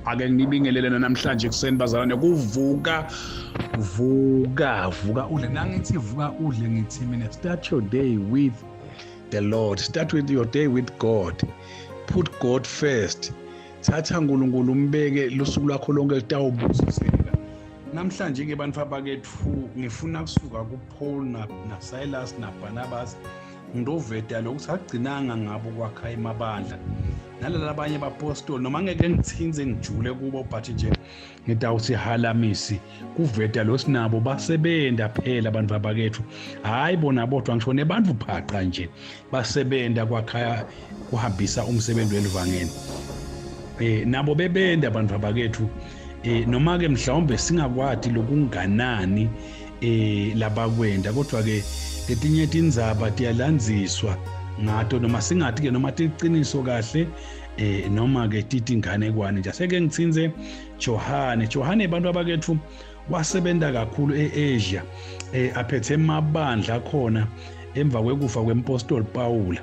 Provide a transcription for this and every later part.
Ake nginibingelele namhlanje ekuseni bazalwane kuvuka vuka vuka udle nangithi vuka udle ngithi mina start your day with the Lord start with your day with God put God first thatha uNkulunkulu umbeke lusuku lwakho lonke litawubusiseka namhlanje ke bantu abakethu ngifuna kusuka kuPaul na, na Silas na Barnabas ngidoveta lokuthi agcinanga ngabo kwakha emabandla nalala abanye bapostoli noma ngeke ngithinze ngijule kubo but nje ngitawuthi halamisi kuveta lo sinabo basebenta phela abantu abakethu hayi bona bodwa ngisho nebantu phaqa nje basebenta kwakhaya kuhambisa umsebenzi welivangeli eh nabo bebenda abantu abakethu eh noma ke mhlawumbe singakwati lokunganani eh labakwenda kodwa ke letinye tindzaba tiyalandziswa ngato noma singathi ke noma tiqiniso kahle eh noma ke titi inganekwane nje aseke ngithinze Johane Johane abantu abakethu wasebenza kakhulu eAsia eh aphethe emabandla khona emva kwekufa kwempostoli Paula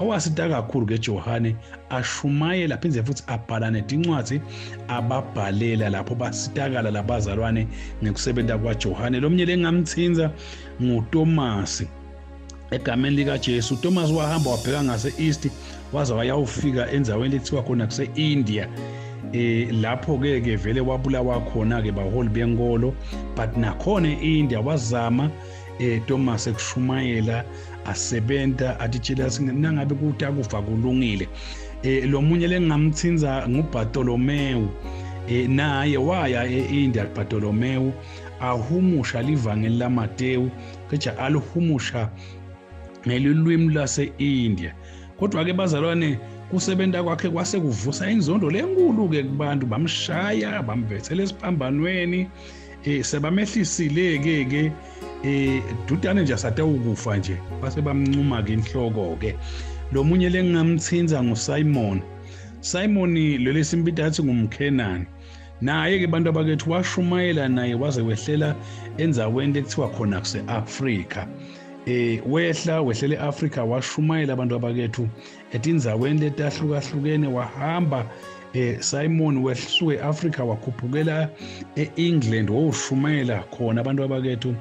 owasita kakhulu ke Johane ashumayela phindze futhi abhala netincwadzi ababhalela lapho basitakala labazalwane ngekusebenza kwaJohane lomnye lengamthinza nguTomasi egameni likaJesu uThomas wahamba wabheka ngase-East waze wayawufika endaweni ekuthiwa khona kuse-India eh lapho ke ke vele wabulawa khona ke baholi benkolo but nakhona e-India wazama eh Thomas ekushumayela asebenta atitshela nangabe kuthi akufa kulungile eh lo munye lengingamthinza nguBartolomeu eh naye waya e-India Bartolomeu ahumusha livangeli laMatewu cishe alihumusha ngelulwimi lwase-India kodwa-ke bazalwane kusebenta kwakhe kwase kuvusa inzondo lenkulu-ke kubantu bamshaya bambethela esiphambanweni um sebamehlisile-ke ke um dudane nje asatewukufa nje base bamncuma-ke inhloko-ke lo munye lengingamthinza ngusimon simon leli simbita athi ngumkhenani naye-ke bantu abakethu washumayela naye waze wehlela endzaweni lekuthiwa khona kuse-afrika eh wehla wehlela eAfrika washumayela abantu abakethu etindzaweni letahlukahlukene wahamba eh Simon wehluke eAfrika wakhuphukela eEngland woshumayela khona abantu abakethu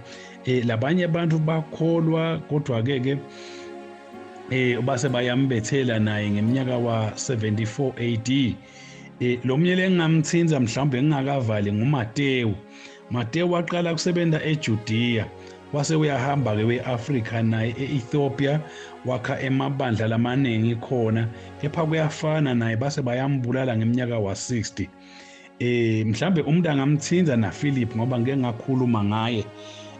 eh labanye abantu bakholwa kodwa ke ke eh base bayambethela naye ngeminyaka wa 74 AD Eh lo mnye lengingamthinza mhlawumbe ngingakavali nguMatewu. Matewu waqala kusebenza eJudiya wase uyahamba ke we-Afrika naye e-Ethiopia wakha emabandla lamaningi khona kepha kuyafana naye base bayambulala ngeminyaka wa-60 eh mhlambe umuntu angamthinza na Philip ngoba ngeke ngakhuluma ngaye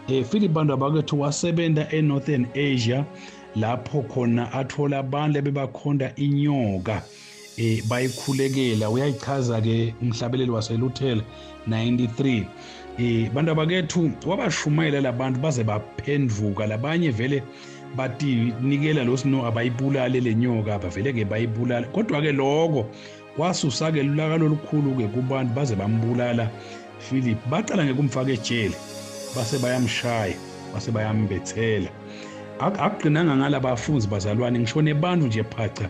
eh Philip bantu abakwethu wasebenza eNorthern Asia lapho khona athola abantu ebebakhonda inyoka eh bayikhulekela uyayichaza ke umhlabeleli waseLuthela 93 eh bantu abakethu wabashumayela labantu baze baphenduka labanye vele bathi nikela lo sino abayibulale lenyoka bavele ke bayibulala kodwa ke lokho kwasusa ke lulaka lolukhulu ke kubantu baze bambulala Philip baqala ngekumfaka ejele base bayamshaya base bayambethela akugcinanga ngalabafunzi bazalwane ngisho nebantu nje phaca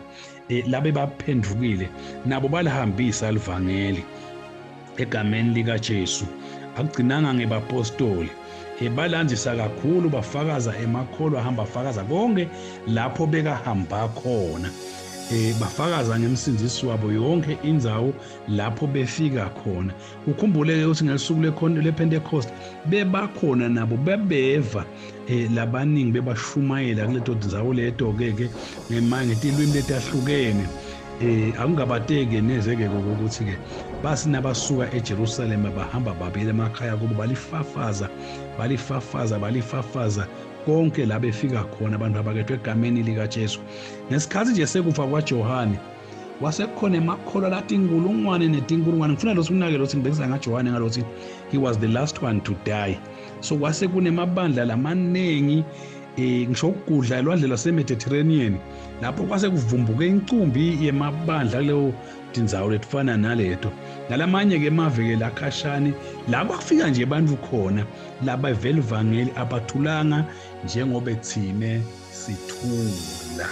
eh, labe baphendukile nabo balihambisa livangeli egameni likaJesu akugcinanga ngebapostoli eh, balandisa kakhulu bafakaza emakholwa ahamba afakaza konke lapho bekahamba khona eh bafakaza ngemsindisi wabo yonke indzawo lapho befika khona ukhumbule-ke ukuthi ngesuku lePentecost bebakhona nabo bebeva eh labaningi bebashumayela kuleto ndzawo leto ke ke ngetilwimi letahlukene eh akungabateki neze ke ukuthi ke basi nabasuka eJerusalema bahamba babuyela emakhaya kubo balifafaza balifafaza balifafaza konke la befika khona abantu abakethwe egameni likaJesu ngesikhathi nje sekufa kwaJohane wasekukhona emakholwa lathi inkulungwane netinkulungwane ngifuna lo sikunake lothi ngibekisa ngaJohane ngalothi he was the last one to die so kwase kunemabandla lamaningi eh ngisho ukugudla elwandle lwaseMediterranean lapho kwase kuvumbuke incumbi yemabandla kuleyo tindzawo letifana naleto nalamanye ke emaveke lakhashane la kwakufika nje abantu khona labavela ivangeli abathulanga njengobe thine sithula.